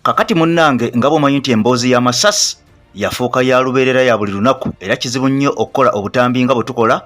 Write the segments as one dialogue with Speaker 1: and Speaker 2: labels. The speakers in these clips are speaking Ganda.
Speaker 1: Kakati munnange, nga bw'omanyi nti emboozi y'amasasi yafuuka ya lubeerera, ya buli lunaku, era kizibu nnyo okukola obutambi nga bwe tukola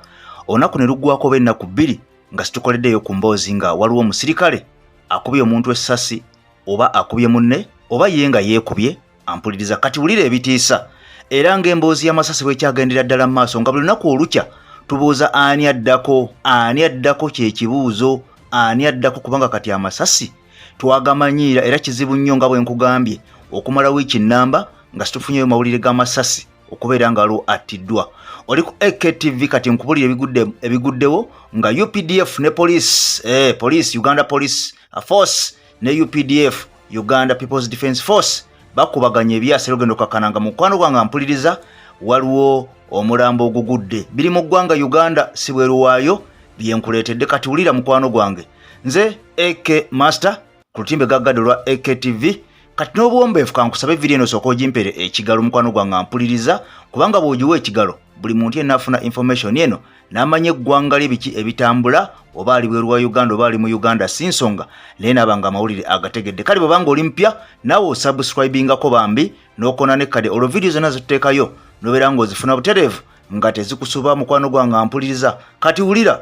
Speaker 1: olunaku ne luggwako oba ennaku 2 nga situkoleddeyo ku mboozi nga waliwo omusirikale akubye omuntu essasi, oba akubye munne, oba ye nga yeekubye. Ampuliriza, kati wulira ebitiisa. Era ng'emboozi y'amasasi bwekyagendera ddala mu maaso, nga buli lunaku olukya tubuuza ani addako, ani addako, kyekibuuzo, ani addako, kubanga kati amasasi twagamanyiira. Era kizibu nnyo, nga bwe nkugambye, okumala wiiki nnamba nga situfunyeyo mawulire g'amasasi okubeera nga waliwo attiddwa. Oli ku AKTV. Kati nkubulira ebiguddewo nga UPDF ne police, police, Uganda Police Force ne UPDF, Uganda People's Defence Force, bakubaganya ebyasa. Era ogenda okakana nga, mukwano gwange mpuliriza, waliwo omulambo ogugudde. Biri mu ggwanga Uganda, si bweru waayo byenkuleetedde. Kati wulira, mukwano gwange, nze AK Master ku lutimbe gaggadde olwa AKTV. Kati n'obuwombeefu kankusabe, vidiyo eno sooka ogimpere ekigalo, mukwano gwange mpuliriza, kubanga bw'ogiwa ekigalo buli muntu yenna afuna information eno n'amanya eggwanga lye biki ebitambula, oba ali bweru wa Uganda oba ali mu Uganda, si nsonga, naye naaba nga amawulire agategedde. Kale bwebanga oli mpya, naawe osubscribingako bambi n'okona nekkade, olwo vidiyo zonna zetuteekayo nobeera ng'ozifuna butereevu nga tezikusuba. Mukwano gwange ampuliriza, kati wulira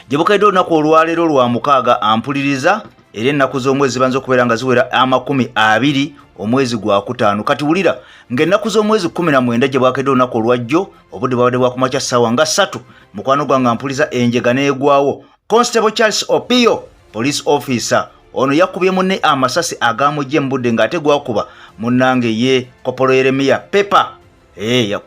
Speaker 1: gye bukedde olunaku olwaleero lwa mukaaga, ampuliriza, era ennaku z'omwezi zibanza okubeera nga ziwera 20 omwezi gwakutaano. Kati wulira ng'ennaku z'omwezi 19 gye bwakedde olunaku olwajjo, obudde bwabadde bwakumakya ssaawa nga 3, mukwano gwange ampuliza, enjega n'egwawo. Constable Charles Opio, police officer ono, yakubye munne amasasi agamujje mu budde, ng'ate gwakuba munnange ye Kopolo Yeremiya Pepa.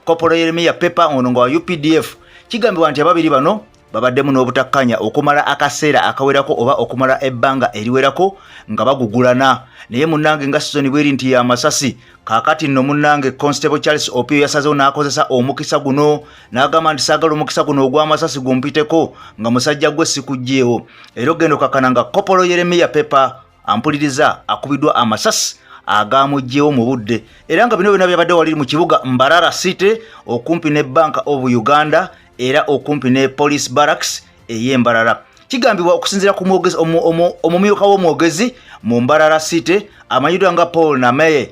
Speaker 1: Kopolo Yeremiya Pepa ono nga wa UPDF. Kigambibwa nti ababiri bano babaddemu n'obutakkanya okumala akaseera akawerako oba okumala ebbanga eriwerako nga bagugulana. Naye munnange, nga sizoni bweri nti yamasasi, kaakati nno munnange Constable Charles Opio yasazewo n'akozesa omukisa guno n'agamba nti saagala omukisa guno ogw'amasasi gumpiteko nga musajja gwe sikugjeewo. Era ogenda okakana nga Kopolo Yeremiya Pepa, ampuliriza, akubiddwa amasasi agamugjewo mu budde. Era nga bino byonna byabadde wali mu kibuga Mbarara City, okumpi ne Bank of Uganda era okumpi ne police barracks ey'Embarara. Kigambibwa okusinziira ku omumyuka w'omwogezi mu Mbarara City amanyiddwa nga Paul Nameye,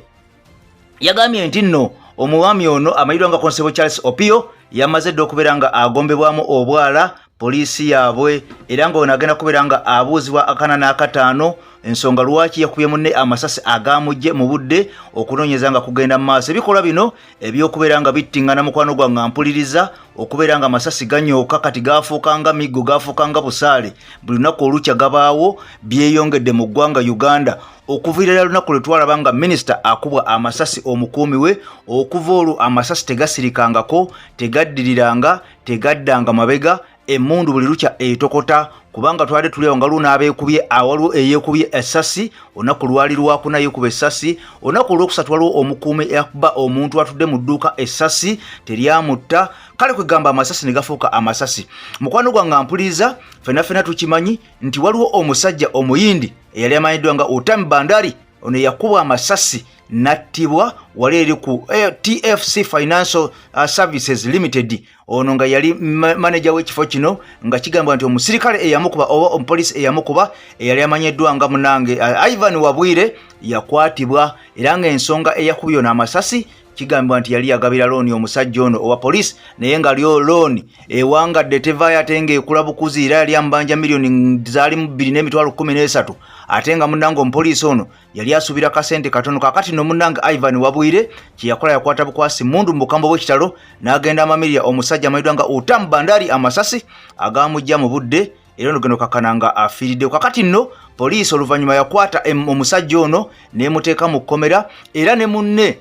Speaker 1: yagambye nti nno omwami ono amanyiddwa nga Constable Charles Opio yamaze dda okubeera nga agombebwamu obwala poliisi yaabwe, era nga ono agenda kubeera nga abuuzibwa akana n'akataano ensonga lwaki yakubye munne amasasi agamujje mu budde. Okunoonyeza nga kugenda mu maaso. Ebikolwa bino ebyokubeera nga bittiŋŋana, mukwano gwange mpuliriza, okubeera nga amasasi ganyooka kati gafuuka nga miggo, gafuuka nga busaale, buli lunaku olukya gabaawo, byeyongedde mu ggwanga Uganda okuviira ddala lunaku lwe twalaba nga minisita akubwa amasasi omukuumi we. Okuva olwo amasasi tegasirikangako, tegaddiriranga, tegaddanga mabega. Emmundu buli lukya etokota, kubanga twali tuli awo nga luno abeekubye, awaliwo eyeekubye essasi olunaku lwali lwakuna, yeekuba essasi olunaku olwokusatu, waliwo omukuumi eyakuba omuntu atudde mu dduuka essasi teryamutta. Kale kwegamba amasasi ne gafuuka amasasi. Mukwano gwange ampuliriza, fenna fenna tukimanyi nti waliwo omusajja omuyindi eyali amanyiddwa nga Utami Bandari. Ono yakubwa amasasi nattibwa wali eri ku TFC Financial Services Limited. Ono nga yali manager w'ekifo kino, nga kigambibwa nti omusirikale eyamukuba oba omupoliisi eyamukuba eyali amanyiddwa nga munange Ivan Wabwire yakwatibwa. Era ng'ensonga eyakubye ono amasasi, kigambibwa nti yali yagabira looni omusajja ono owa poliisi, naye nga lyo looni ewangadde tevaayo, ate ng'ekula bukuzi, era yali amubanja miliyoni zaali mu 2 n'emitwalo 13, ate nga munnange omupoliisi ono yali asuubira kasente katono. Kakati no munnange Ivan Wabwire kyeyakola, yakwata bukwasi mundu mu bukambo bw'ekitalo n'agenda amamirya omusajja amanyiddwa nga Utamu Bandari amasasi agamujja mu budde, era ono geno kakana nga afiiridde. Kakati nno poliisi oluvannyuma yakwata omusajja ono n'emuteeka mu kkomera, era ne munne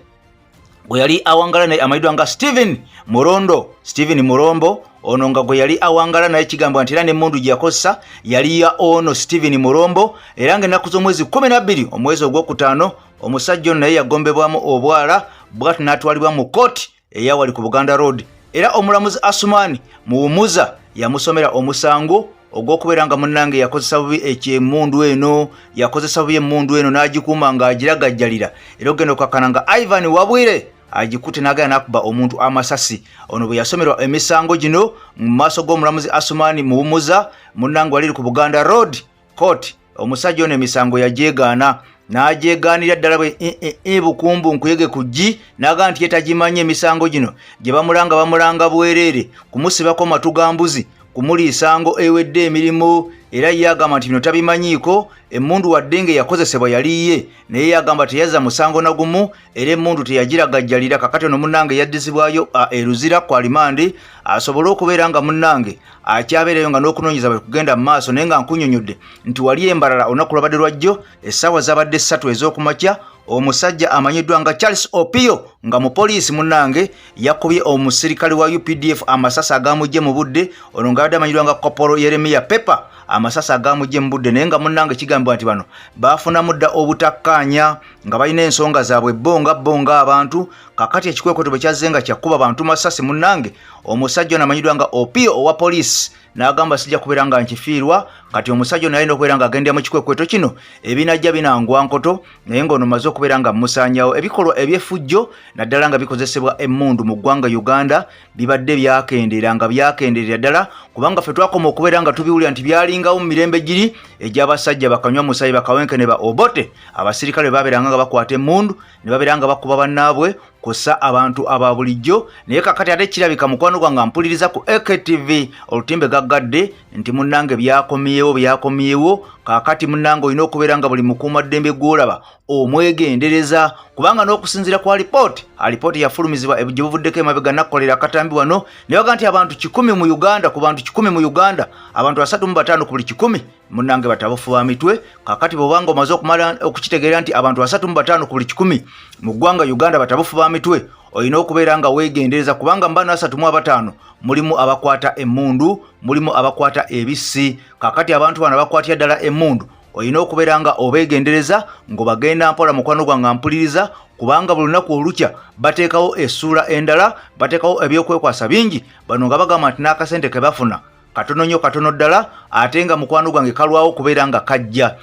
Speaker 1: gwe yali awangala naye amanyiddwa nga Stephen Murondo, Stephen Murombo, ono nga gwe yali awangala naye, kigambibwa nti era n'emmundu gye yakozesa yali ya ono Stephen Murombo. Era ng'ennaku z'omwezi 12 omwezi ogwokutaano omusajja ono naye yagombebwamu obwala bwatu n'atwalibwa mu kooti eyawali ku Buganda Road, era omulamuzi Asumani Muwumuza yamusomera omusango ogw'okubeera nga munnange yakozesa bubi ekyemmundu eno, yakozesa bubi emmundu eno n'agikuuma ng'agiragajjalira, era ogenda okukakkana nga Ivan Wabwire agikutte n'agenda n'akuba omuntu amasasi. Ono bwe yasomerwa emisango gino mu maaso g'omulamuzi Asumani Muwumuza, munnange waliri ku Buganda Road Court, omusajja ono emisango yagyegaana. N'agyegaanira ddala bwe e, e, e, bukumbu nkuyege ku ggi, n'agamba nti ye tagimanyi. Emisango gino gye bamulanga bamulanga bwereere, kumusibako matu ga mbuzi, kumuliisa ngo ewedde emirimu. Era ye agamba nti bino tabimanyiiko. Emmundu wadde nga eyakozesebwa yali ye, naye ye agamba teyazza musango na gumu, era emmundu teyagiragajjalira. Kakati ono munnange yaddizibwayo e Luzira ku alimandi, asobole okubeera nga munnange akyabeerayo nga n'okunoonyeza bwe kugenda mu maaso. Naye nga nkunyonyodde nti wali embalala olunaku lwabadde lwajjo, essaawa zabadde 3 ez'okumakya, omusajja amanyiddwa nga Charles Opio nga mupoliisi munnange yakubye omusirikale wa UPDF amasasi agamujje mu budde. Ono nga abadde amanyiddwa nga Kopolo Yeremiya Pepa, amasasi agamujje mu budde. Naye nga munnange kigambibwa nti bano baafunamu dda obutakkaanya nga balina ensonga zaabwe bo nga bo ng'abantu. Kakati ekikwekweto bwe kyazze nga kyakuba bantu masasi, munnange omusajja ono amanyiddwa nga Opio owa poliisi n'agamba sijja kubeera nga nkifiirwa. Kati omusajja ono alina okubeera ng'agendera mu kikwekweto kino, ebinajja binangwa nkoto. Naye ng'ono maze okubeera nga mmusaanyawo. Ebikolwa eby'effujjo naddala nga bikozesebwa emmundu mu ggwanga Uganda bibadde byakendeera, nga byakendeerera ddala, kubanga ffe twakoma okubeera nga tubiwulira nti byalingawo mu mirembe giri egy'abasajja bakanywa musayi, bakawenkene ba Obote. Abasirikale bwe babeeranga nga bakwata emmundu ne babeera nga bakuba bannaabwe kussa abantu aba bulijjo. Naye kakati ate kirabika, mukwano gwange mpuliriza ku AKTV, olutimbe gaggadde nti munnange byakomyewo, byakomyewo. Kakati munnange olina okubeera nga buli mukuumaddembe gw'olaba omwegendereza, kubanga n'okusinziira ku alipooti, alipooti yafulumizibwa gye buvuddeko emabega, nakkolera akatambi wano ne baga nti abantu 100 mu Uganda, ku bantu 100 mu Uganda, abantu 35 ku buli 100 munnange batabufu ba mitwe. Kakati bw'obanga omaze okumala okukitegeera nti abantu 35 ku buli 100 mu ggwanga Uganda batabufu ba mitwe, olina okubeera nga weegendereza, kubanga mu bano 35 mulimu abakwata emmundu, mulimu abakwata ebissi. Kakati abantu bano abakwatira ddala emmundu olina okubeera nga obeegendereza ng'obagenda mpola, mukwano gwange mpuliriza, kubanga buli lunaku olukya bateekawo essuula endala, bateekawo ebyokwekwasa bingi. Bano nga bagamba nti n'akasente ke bafuna katono nnyo, katono ddala, ate nga mukwano gwange kalwawo okubeera nga kajja.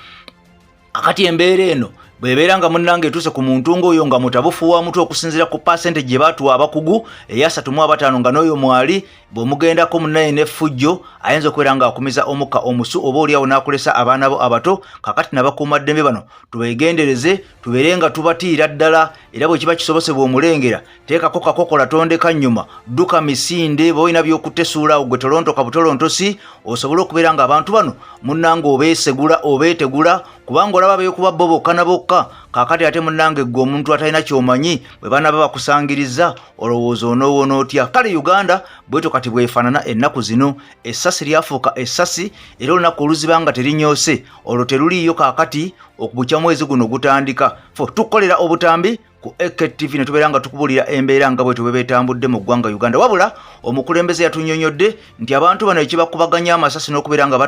Speaker 1: Kakati embeera eno bw'ebeera nga munnange etuuse ku muntu ng'oyo nga mutabufu wa mutwe, okusinziira ku pasente gye batuwa abakugu eya 35, nga n'oyo mwali, bw'omugendako munnaye n'effujjo ayinza okubeera ng'akumiza omukka omusu, oba oliawo n'akulesa abaana bo abato. Kakati nabakuumaddembe bano tubeegendereze, tubeere nga tubatiira ddala, era bwe kiba kisobose bw'omulengera teekako kakokola, tondeka nnyuma, dduka misinde. Bwe olina by'okutesuula awo gwe tolontoka butolontosi, osobole okubeera nga abantu bano munnange obeesegula, obeetegula, kubanga olaba beekuba bo bokka na bokka. Kaakati ate munnange ggwe omuntu atalina ky'omanyi, bwe banaaba bakusangiriza olowooza onoowona otya? Kale Uganda bwetyo kati bwefaanana ennaku zino. Essasi lyafuuka essasi, era olunaku oluziba nga terinyoose olwo teruliiyo. Kaakati okubukya mwezi guno gutandika, fo tukukolera obutambi ku AKTV ne tubeera nga tukubuulira embeera nga bwetyo bwe beetambudde mu ggwanga Uganda. Wabula omukulembeze yatunyonyodde nti abantu bano ekibakubaganya amasasi n'okubeera nga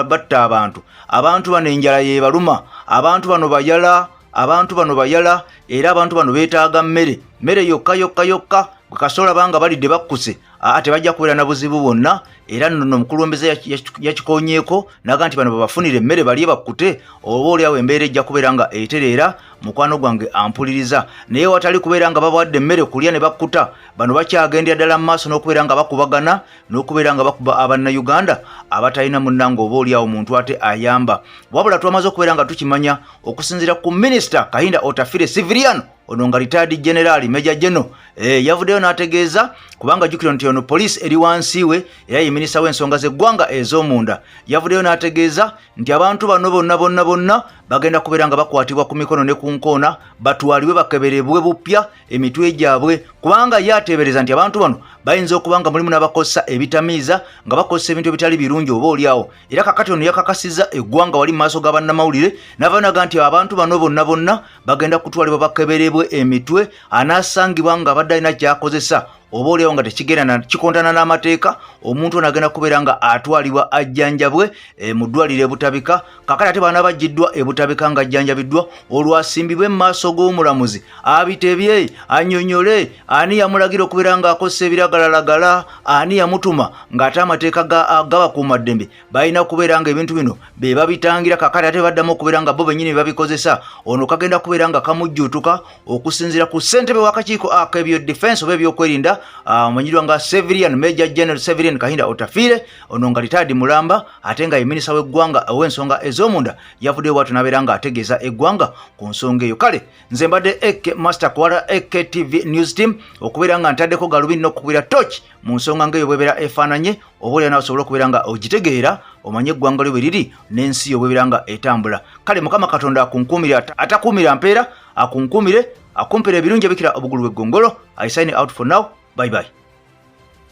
Speaker 1: batta abantu, abantu bano enjala yeebaluma, abantu bano bayala, abantu bano bayala, era abantu bano beetaaga mmere, mmere yokka yokka yokka. Bwe kasita olaba nga balidde bakkuse, aa tebajja kubeera na buzibu bwonna. Era nno omukulembeze yakikonyeeko naga nti bano babafunire emmere balye bakkute, oba oliawo embeera ejja kubeera nga etereera. Mukwano gwange ampuliriza, naye watali kubeera nga babawadde emmere kulya ne bakkuta, bano bakyagendera ddala mu maaso n'okubeera nga bakubagana n'okubeera nga bakuba Abannayuganda abatalina munnange oba oliawo muntu ate ayamba. Wabula twamaze okubeera nga tukimanya okusinziira ku minisita Kahinda Otafire Siviriano, ono nga retired general major general, yavuddeyo n'ategeeza, kubanga jjukira nti ono poliisi eri wansi we, era ye minisita w'ensonga z'eggwanga ez'omunda, yavuddeyo n'ategeeza nti abantu bano bonna bonna bonna bagenda kubeera nga bakwatibwa ku mikono ne ku nkoona, batwalibwe bakeberebwe bupya emitwe gyabwe, kubanga ye ateebereza nti abantu bano bayinza okuba nga mulimu n'abakozesa ebitamiiza, nga bakozesa ebintu ebitali birungi oba oliawo. Era kakati ono yakakasizza eggwanga wali mu maaso ga bannamawulire n'avanaga nti abantu bano bonna bonna bagenda kutwalibwa bakeberebwe emitwe, anaasangibwa nga abadde alina ky'akozesa oba oliawo nga tekigenda kikontana n'amateeka, omuntu ono agenda kubeera nga atwalibwa ajjanjabwe mu ddwaliro ebutabika. Kakati ate baana baggiddwa ebutabika nga ajjanjabiddwa, olwasimbibwe mu maaso g'omulamuzi abitebye, annyonnyole ani yamulagira okubeera ng'akozesa ebiragalalagala, ani yamutuma, ng'ate amateeka gabakuumaddembe balina kubeera nga ebintu bino be babitangira. Kakati ate baddamu okubeera nga bo bennyini babikozesa, ono kagenda kubeera nga kamujjuutuka. Okusinziira ku ssentebe w'akakiiko ak'ebyo defense oba ebyokwerinda Omanyirwa nga Severian, Major General Severian Kahinda Otafiire, ono nga retired mulamba ate nga ye minisita w'eggwanga ow'ensonga ez'omunda, yavuddeyo bwatyo n'abeera nga ategeeza eggwanga ku nsonga eyo. Kale nze mbadde AK Master Kwala, AKTV News Team, okubeera nga ntaddeko galubindi n'okukubira torch mu nsonga ng'eyo bwebeera efaananye, oba olya nawe osobole okubeera nga ogitegeera, omanye eggwanga lyo bwe liri n'ensi yo bwebeera nga etambula. Kale Mukama Katonda akunkuumire, atakuumira mpeera, akunkuumire, akumpera ebirungi ebikira obugulu bw'eggongolo. I sign out for now. Bye bye.